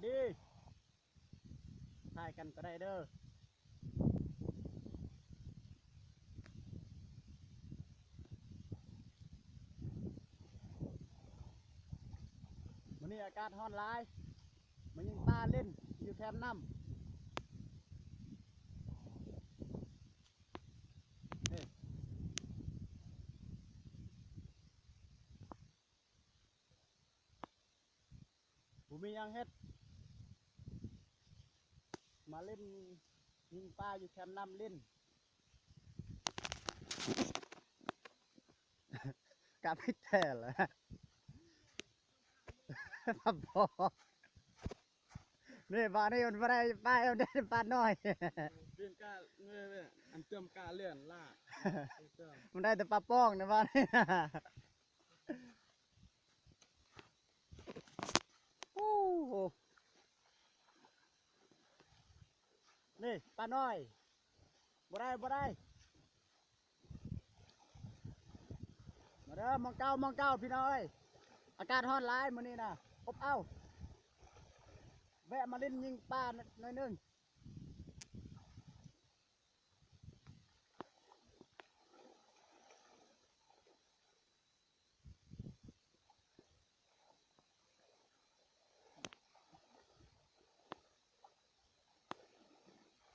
ດີ ຖ່າຍກັນກໍໄດ້ເດີ. ມື້ນີ້ອາກາດຮ້ອນຫຼາຍ ມາຍິງປາຫຼິ້ນຢູ່ແຄມນ້ຳ. ນີ້ ບໍ່ມີຫຍັງເຮັດ ມາຫຼິ້ນຍິງປາຢູ່ແຄມນ້ຳຫຼິ້ນ ກັບອີກແທ້ລະ ປາບໍ່ ນີ້ ປານີ້ມັນບໍ່ໄດ້ປາ ມັນໄດ້ປານ້ອຍ ເປັນກາເງີຍເວີຍ ອັນເຕີມກາເລື່ອນລາ ມັນໄດ້ແຕ່ປາປ້ອງນະ ປານີ້. ໂອ້ໂຫ ນີ້ປານ້ອຍ ບໍ່ໄດ້ ບໍ່ໄດ້ ມາເດີ ໝ່ອງເກົ່າ ໝ່ອງເກົ່າ ພີ່ນ້ອງເອີຍ ອາກາດຮ້ອນຫຼາຍມື້ນີ້ນະ ອົບເອົາ ແວະມາຫຼິ້ນຍິງປາໜ້ອຍໜຶ່ງ.